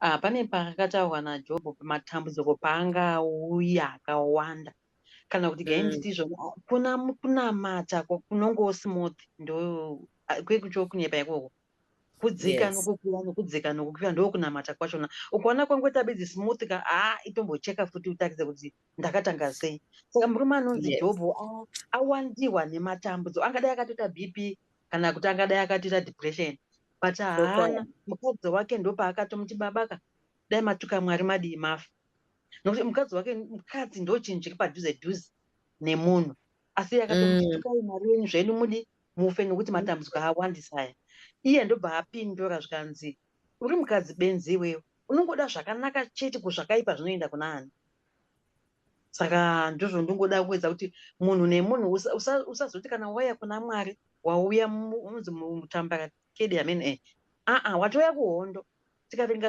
Ah, pane pakataurwa naJobho pamatambudziko paangauya akawanda, kana kuti gai nditi izvoni kuna kunamata kunongowo smooth, ndo kwekuchokunyepa ikoko, kudzika nokukwira, nokudzika nokukwira, ndokunamata kwachona. Ukaona kwangoita bedzi smooth ka, haa, itombocheka futi utarise kuti ndakatanga sei. Saka murume anonzi Jobho awandiwa nematambudzo, angadai akatoita BP kana kuti angadai akatoita depression, but haana. Mukadzi wake ndopaakatomuti, "Babaka, dai matuka Mwari, madii mafa?" Nokuti mukadzi wake, mukadzi ndo chinhu chiri padhuze dhuze nemunhu, asi iye akatomuti, "Tukai Mwari wenyu zvenyu, mudi mufe, nokuti matambudziko awandisa aya." Iye ndobva apindura zvikanzi, "Uri mukadzi benzi iwewe, unongoda zvakanaka chete, kuzvakaipa zvinoenda kuna ani?" Saka ndozvo ndingoda kuedza kuti munhu nemunhu usazoti kana wauya kuna Mwari wauya unonzi mutambara kedi amene, aa, watouya kuhondo. Tikaverenga